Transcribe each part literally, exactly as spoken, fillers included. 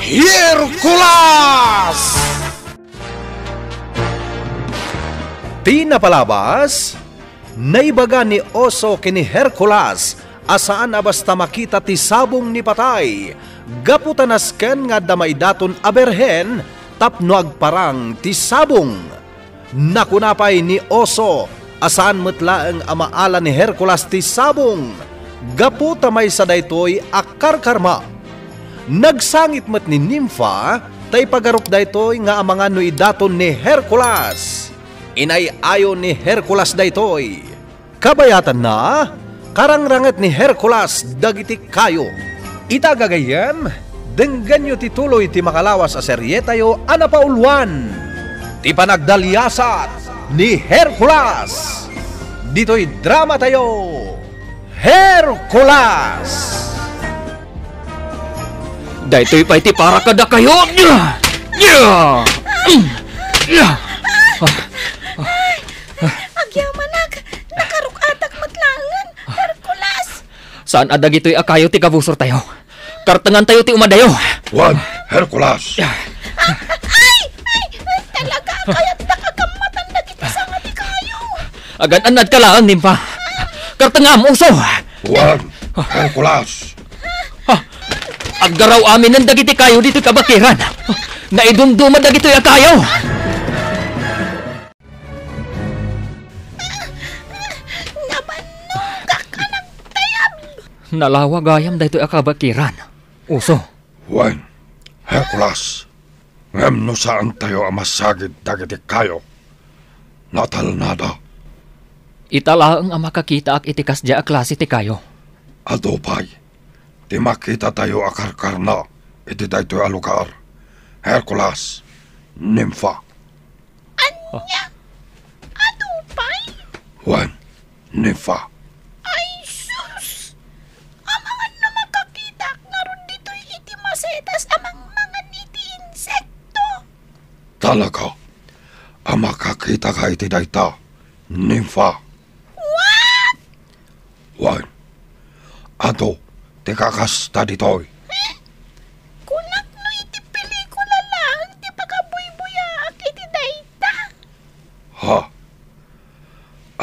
Hercules! Ti napalabas, naibaga ni Oso ken ni Hercules a saan a basta makita ti sabong ni patay, gapu ta nasken nga adda maidaton a berhen tapno agparang ti sabong. Nakuna pay ni Oso a saan met laeng a maala ni Hercules ti sabong, gapu ta maysa daytoy a karkarma. Nagsangit met ni Nympha ta ipagarup daytoy nga amangan no idaton ni Hercules. Inay-ayo ni Hercules daytoy. Kabayatanna, karangranget ni Hercules dagiti kayo. Ita gagayyem, denggenyo ti tuloy ti makalawas a serietayo a napauluan, ti panagdaliasat ni Hercules. Ditoy dramatayo, Hercules! Daytoy pay ti para kadakayo! Nya! Nya! Nya! Agyamanak, nakaruk-atak met laengen, Hercules! Saan a dagitoy a kayo ti kabusortayo. Kartengantayo ti umadayo. Wen, Hercules! Ay! Ay! Talaga a kayatda a kammatan dagiti sanga ti kayo. Agan-annadka laeng, Nympha. Kartengam, Oso! Wen, Hercules! Ha? Aggaraw aminen dagiti kayo ditoy kabakiran. Naidumduma dagitoy a kayo. Nabannogak a nagtayab. Nalawa gayam daytoy a kabakiran, Oso. Wen, Hercules, ngem no saantayo a masagid dagiti kayo, natalnada. Ita laeng a makakitaak iti kasdiay a klase ti kayo. Adu pay ti makitatayo a karkarna iti daytoy a lugar, Hercules, Nympha. Ania? Adu pay? Wen, Nympha. Ay, sus! Amangan no makakitaak ngarud ditoy iti masetas a mangmangan iti insekto. Talaga a makakitaka iti dayta, Nympha. What? Wen, adu ti kakasta ditoy. Eh, kunak no iti pelikula laeng ti pagabuybuyaak iti dayta. Ha?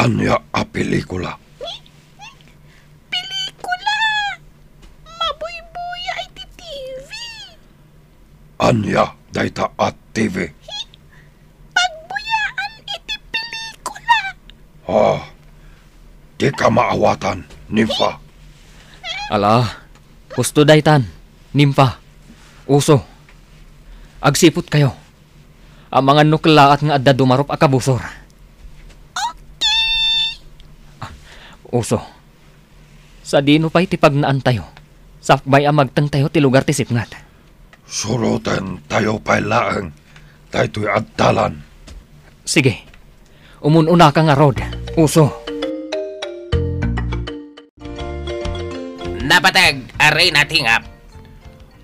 Ania a pelikula? Pelikula! Mabuybuya iti T V. Ania dayta a T V? Pagbuyaan iti pelikula. Ah, dika maawatan, Nympha. Ala, husto daytan, Nympha, Oso. Agsiputkayo. Amangan no kellaat nga adda dumarup a kabusor. Okay. Ah, Oso, sadino pay ti pagnaantayo? Sakbay a magtengtayo ti lugar ti sipnget. Surotentayo pay laeng daytoy a dalan. Sige. Umun-unaka ngarud, Oso. Napateg a Reyna Tingap,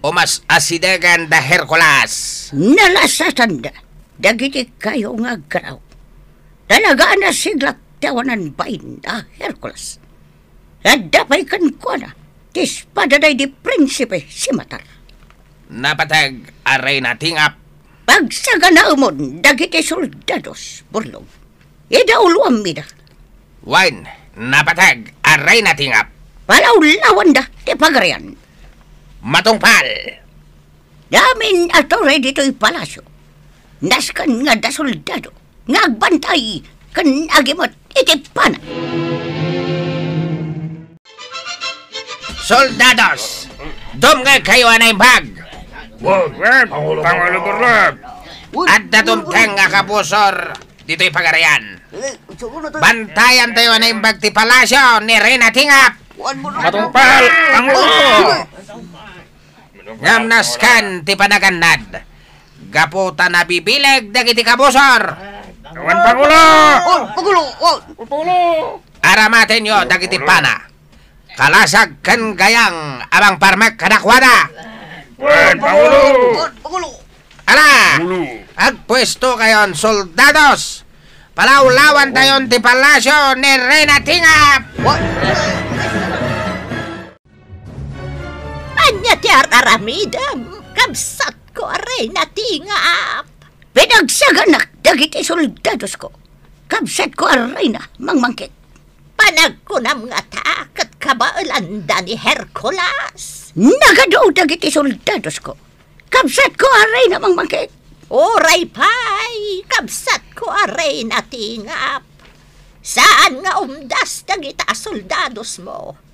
umas-asidegen da Hercules. Nalasatanda dagiti kayo nga aggaraw. Talaga a nasiglak ti awanan bain da Hercules. Adda pay kenkuana ti espada daydi Prinsipe Simatar. Napateg a Reyna Tingap. Pagsaganaemon dagiti soldados, Burlong. Idauloammida. Wen, napateg a Reyna Tingap. Palawlawanda ti pagarian. Matungpal. Damin a torre ditoy palasyo. Nasken nga adda soldado nga agbantay ken agimet iti pana. Soldados, dumngegkayo a naimbag. Wen, Pangulo Burlog. Adda dumteng a kabusor ditoy pagarian. Bantayantayo a naimbag ti palasyo ni Reyna Tingap. Matungpal, Pangulo. Ngem nasken ti panagannad gapu ta nabibileg dagiti kabusor. Wen, Pangulo! Oh, Pangulo! Oh! Pangulo! Aramatenyo dagiti pana. Kalasag ken gayang a mangparmek kadakuada. Wen, Pangulo! Oh, Pangulo! Ala! Pangulo! Agpuestokayon, soldados! Palawlawantayon ti palasyo ni Reyna Tingap! What? Ania ti ar-aramidem? kabsatko a reyna tingap. Pinagsaganak dagiti soldadosko, kabsatko a reyna mangmangkit. Panagkunam ngata ket kabaelanda ni Hercules. Nagadu dagiti soldadosko, kabsatko a reyna mangmangkit. Uray pay, kabsatko a reyna tingap. Saan nga umdas dagita a soldadosmo.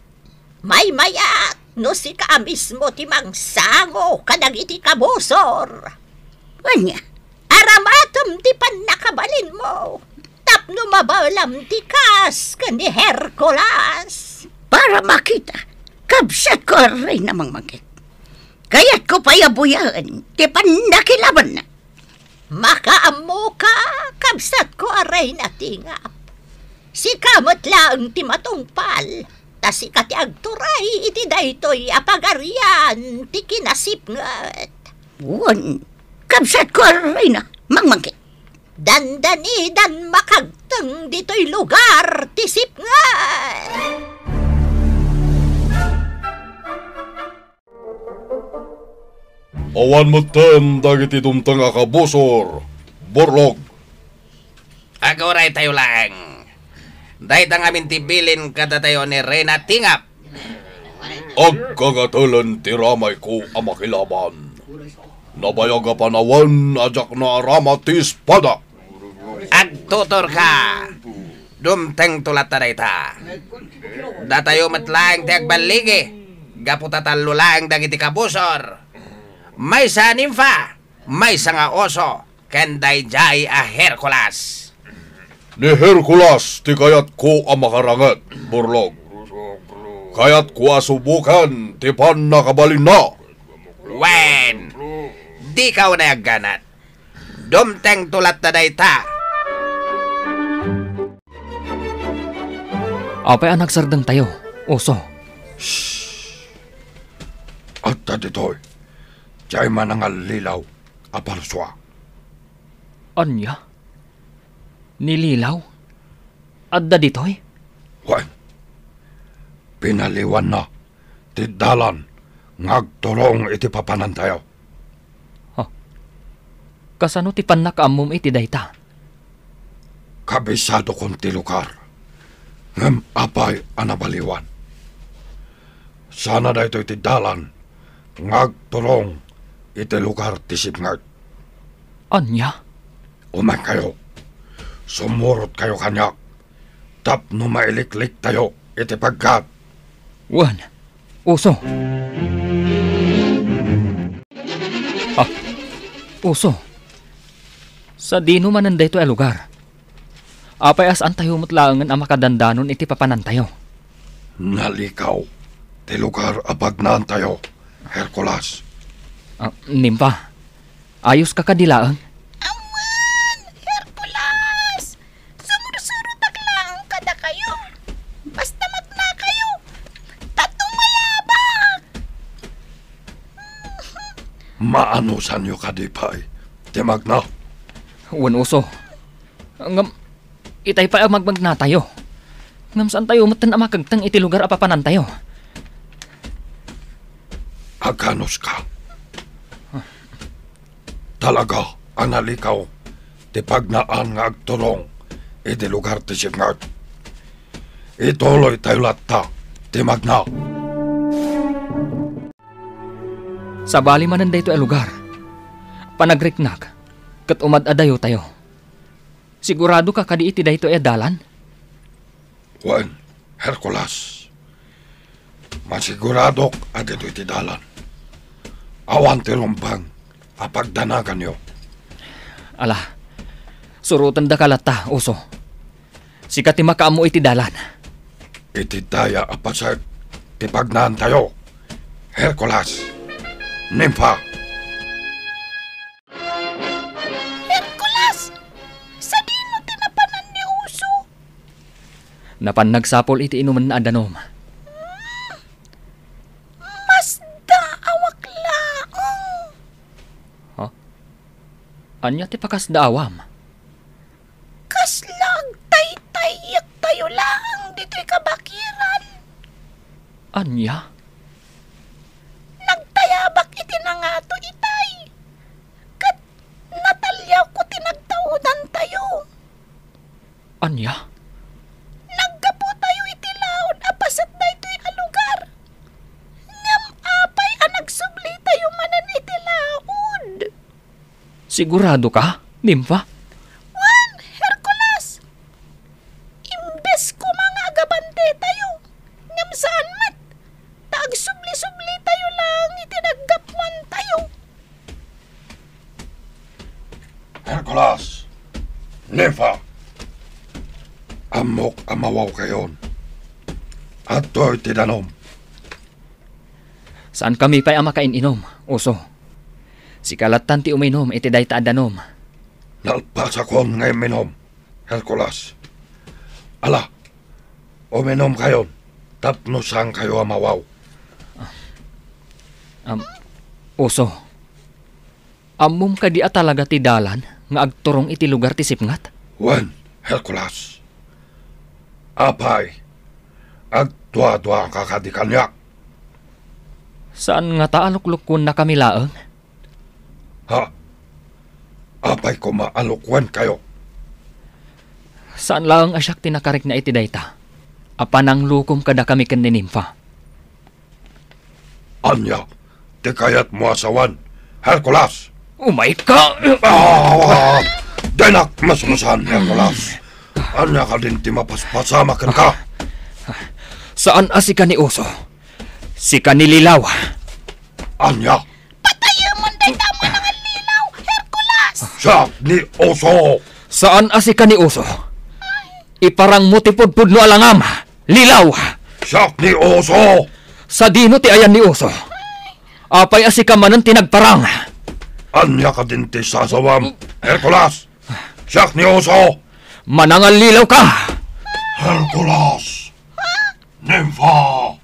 Maymayat no sika a mismo ti mangsango kadagiti kabusor. Ania? Aramatem ti pannakabalinmo tapno mabaelam ti kas ken ni Hercules. Para makita, kabsatko a reyna mangmangkit. Kayatko pay a buyaen ti pannakilabanna. Makaammoka, kabsatko a reyna tingap. Sika met laeng ti matungpal, ta sika ti agturay iti daytoy a pagarian ti kinasipnget. Wen, kabsatko a reyna mangmangkit. Dandanidan makagteng ditoy lugar ti sipnget. Awan metten dagiti dumteng a kabusor, Burlog. Aguray tayo laeng. Dayta ngamin ti bilin kadatayo ni Reyna Tingap. Agkagatelen ti ramayko a makilaban. Nabayag a panawen a diak naarama ti espada. Agtuturka! Dumtengto latta dayta. Datayo met laeng ti agballigi, gapu ta tallo laeng dagiti kabusor. Maysa a nimfa, maysa nga oso, ken daydiay a Hercules. Ni Hercules ti kayatko a makaranget, Burlog. Kayatko a suboken ti pannakabalinna. Wen, dika unay agganat. Dumtengto latta dayta. Apay a nagsardengtayo, Uso? Shh! Adda ditoy, diay manangallilaw a parsua. Ania? Ni Lilaw? Adda ditoy? Wen, pinaliwanna ti dalan nga agturong iti papanantayo. Ha? Kasano ti pannakaammom iti dayta? Kabisadokon ti lugar, ngem apay a nabaliwan? Sana daytoy ti dalan nga agturong iti lugar ti sipnget. Ania? Umaykayo. Sumurotkayo kaniak tapno mailikliktayo iti pagkat. Wen, Uso. Ah, Uso. Sadino manen daytoy a lugar? Apay a saantayo met laengen a makadandanon iti papanantayo? Nalikaw ti lugar a pagnaantayo, Hercules. Ah, Nimfa, ayoska kadi laeng? Awan, Hercules! Sumursurotak laeng kadakayo. Basta magnakayo, ta tumayabak! Maanusanyo kadi pay ti magna? Wen, Uso. Ngem, itay pay a magmagnatayo. Ngem saantayo metten a makagteng iti lugar a papanantayo. Aganuska. Talaga a nalikaw ti pagnaan nga agturong iti lugar ti sipnget. Ituloytayo latta ti magna. Sabali manen daytoy a lugar. Panagriknak, ket umad-adayotayo. Siguradoka kadi iti daytoy a dalan? Wen, Hercules. Masiguradok a ditoy ti dalan. Awan ti rumbeng a pagdanaganyo. Ala, surotendaka latta, Uso. Sika ti makaammo iti dalan. Iti daya a paset ti pagnaantayo, Hercules, Nimfa. Hercules! Sadino ti napanan ni Uso? Napan nagsapul iti inumenna a danum. Hmm. Masdaawak laeng. Ha? Ania ti pakasdaawam? Kasla agtaytayyektayo laeng ditoy kabakiran. Ania? Nagtayabak iti nangato ita. Sigurado ka, Nimfa? Wen, Hercules! Imbes koma nga agabantetayo, ngem saan met, ta agsubli-sublitayo laeng iti naggapuantayo. Hercules, Nimfa, ammok a mawawkayon. Adtoy ti danum. Saankami pay a makain-inom, Uso. Sika lattan ti uminom iti dayta a danum. Nalpasakon nga imminom, Hercules. Ala, uminomkayon tapno saankayo a mawaw. Am, Uso, ammom kadi a talaga ti dalan nga agturong iti lugar ti sipnget? Wen, Hercules. Apay, agduaduaka kadi kaniak? Saan ngata a luklukkuennakami laeng? Ha? Apay koma a lukuenkayo? Saan laeng a siak ti nakarikna iti dayta a pananglukom kadakami ken ni Nimfa. Ania ti kayatmo a sawen, Hercules? Umayka! Ah! Dinak masumusan, Hercules. Ania kadin ti mapaspasamak kenka? Saan a sika ni Uso. Sika ni Lilaw. Ania? Patayemon dayta a manangallilaw, Hercules! Siak ni Uso. Saan a sika ni Uso. Iparangmo ti pudpudno a langam, Lilaw. Siak ni Uso. Sadino ti ayan ni Uso? Apay a sika manen ti nagparang? Ania kadin ti sasawem, Hercules? Siak ni Uso. Manangallilaw ka! Hercules! Nimfa!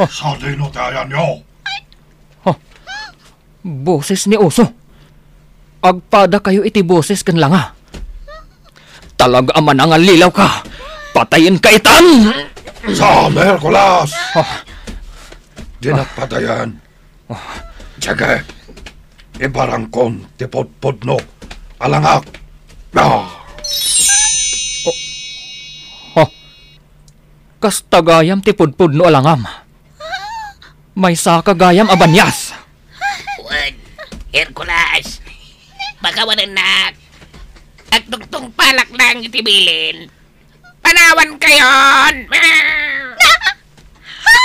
Sadino ti ayanyo? Huh? Boses ni Uso. Agpadakayo iti boses ken langa. Talaga a manangallilaw ka. Patayenka itan! Saan, Hercules! Huh? Dinak patayen. Sige, iparangkon ti pudpudno a langak. Ah! Oh. Huh? Kasta gayam ti pudpudno a langam. Maysaka gayam a banias. Wen, Hercules, pakawanennak. Agtungtungpalak lang iti bilin. Panawankayon! Na, ha?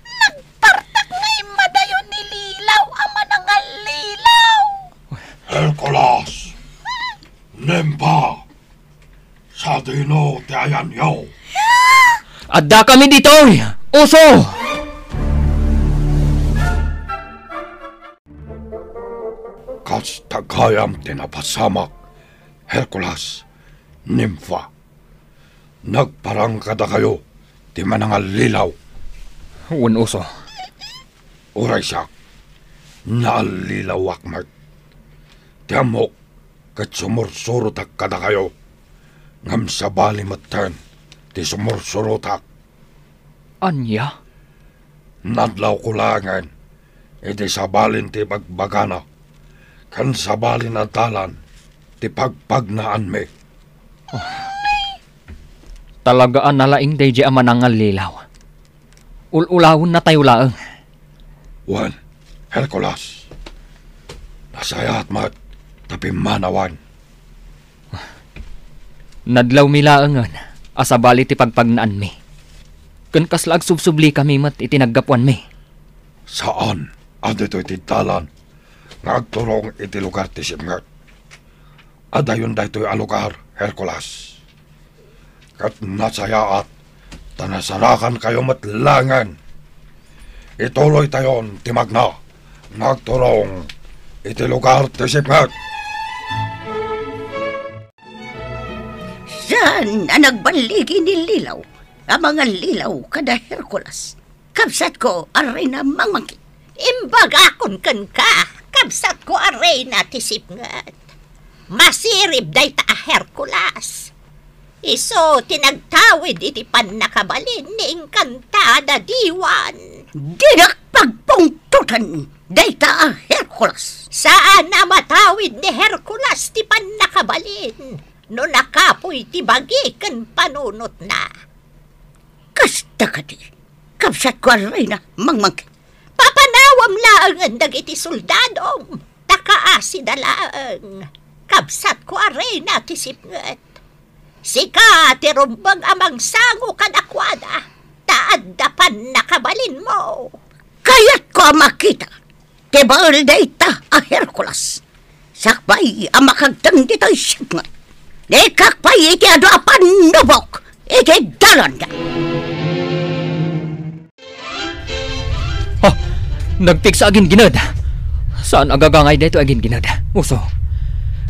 Nagpartak nga immadayo ni Lilaw a manangallilaw. Hercules! Nimfa! Sadino ti ayanyo? Addakami ditoy, Uso! Kasta gayam ti napasamak, Hercules, Nimfa. Nagparang kadakayo ti manangallilaw. Wen, Uso. Uray siak, naallilawak met. Ti ammok, ket sumursurotak kadakayo, ngem sabali metten ti sumursurotak. Ania? Nadlawko laengen iti sabalin ti ibagbagana, ken sabalin a dalan ti pagpagnaanmi. Talaga a nalaing daydiay a manangallilaw. Ul-ulawennatayo laeng. Wen, Hercules, nasayaat met ta pimmanawen. Nadlawmi laengen a sabali ti pagpagnaanmi, ken kasla agsubsublikami met iti naggapuanmi. Saan a ditoy ti dalan nga agturong iti lugar ti sipnget. Adayon daytoy a lugar, Hercules. Ket nasayaat ta nasarakankayo met laengen. Ituloytayon ti magna nga agturong iti lugar ti sipnget. Saan a nagballigi ni Lilaw a mangallilaw kada Hercules. Kabsatko a reyna mangmangkit. Imbagakon kenka, kabsatko a reyna ti sipnget. Masirib dayta a Hercules. Isu ti nagtawid iti pannakabalin ni Encantada Diwan. Dinak pagpungtotan dayta a Hercules. Saan a matawid ni Hercules ti pannakabalin no nakapuy ti bagi ken panunotna. Kasta kadi, kabsatko a reyna mangmangkit. Papanawam laengen dagiti soldadom, ta kaa sida laeng, kabsatko a reyna ti sipnget. Sika ti rumbeng a mangsango kadakuada, ta adda pannakabalinmo. Kayatko a makita ti bael dayta a Hercules. Sakbay a makagteng ditoy sipnget, ikakpay iti adu a pannubok iti dalanda. Oh, nagpigsa a gingined. Saan a gagangay daytoy a gingined? Uso,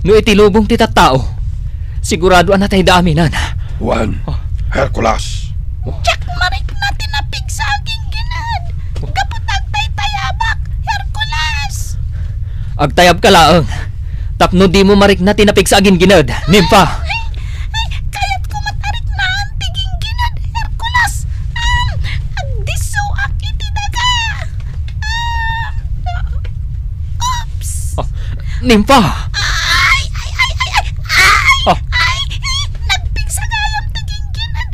no iti lubong ti tattao, sigurado a natayda aminan. Wen, Oh. Hercules. Diak marikna ti napigsa a gingined. Gapu ta agtaytayabak, Hercules. Agtayabka laeng. Tapno dimo marikna ti napigsa a gingined, Nimfa. Ay, ay, kayatko met a riknaan ti gingined, Hercules. Um, agdisso ak iti daga. Um, oops. Oh, Nimfa. Ay, ay, ay, ay, ay, ay, Oh. Ay, nagpigsa gayam ti gingined.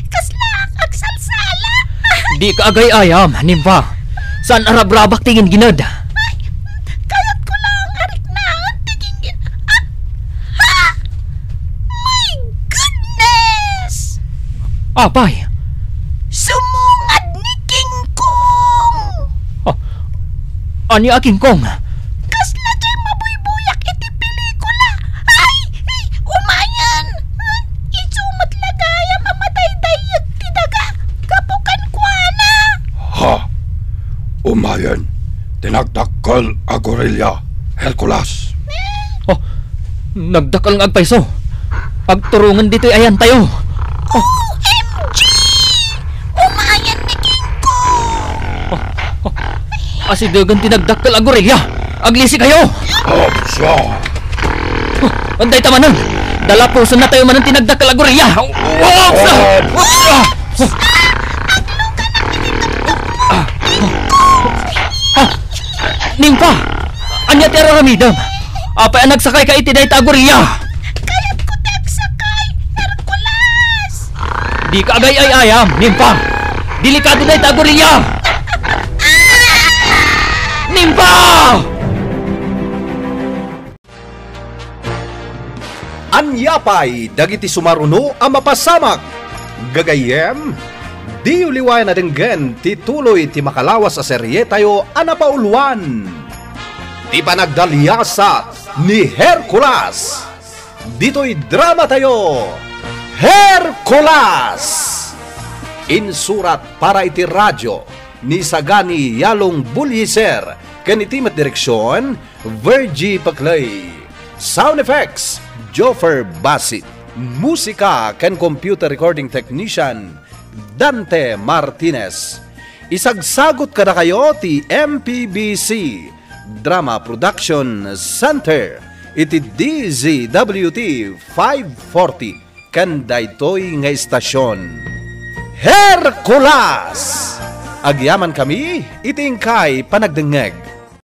Kasla ak agsalsala. Dika agay-ayam, Nimfa. Saan a rabrabak ti gingined. Ay, kayatko laeng a riknaan ti gingin-, ah! Ha? My goodness! Apay? Sumungad ni King Kong! Ah, ania a King Kong? Kasla diay mabuybuyak iti pelikula. Ay! Ay! Umayen! Isu met la gayam a madaydayyeg ti daga gapu kenkuana. Ha? Umayen ti nagdakkel a gorilla, Hercules. Oh, nagdakkel nga agpayso. Agturongen ditoy ayantayo. O M G! Umayen ni King Kong! Oh, oh. Asidegen ti nagdakkel a gorilla. Aglisikayo! Opsa! Oh, dayta manen. Dalapusennatayo manen ti nagdakkel a gorilla. Opsa! Opsa! Ah, Nimfa! Ania ti ar-aramidem? Apay a nagsakayka iti dayta a gorilla? Kayatko ti agsakay, Hercules! Dika agay-ay-ayam, Nimfa! Delikado dayta a gorilla! Nimfa! Ania pay dagiti sumaruno a mapasamak? Gagayyem, diyo liwayan a denggen ti tuloy ti makalawas a serietayo a napauluan, Ti Panagdaliasat ni Hercules. Ditoy dramatayo, Hercules! Insurat para iti radio ni Sagani Yalong Bulyiser ken iti met direksion, Virgie Paclay. Sound effects, Joffer Basit. Musika ken computer recording technician, Dante Martinez. Isagsagut kadakayo ti M P B C Drama Production Center iti D Z W T five forty ken daytoy nga istasion. Hercules! Agyamankami iti inkay panagdengngeg.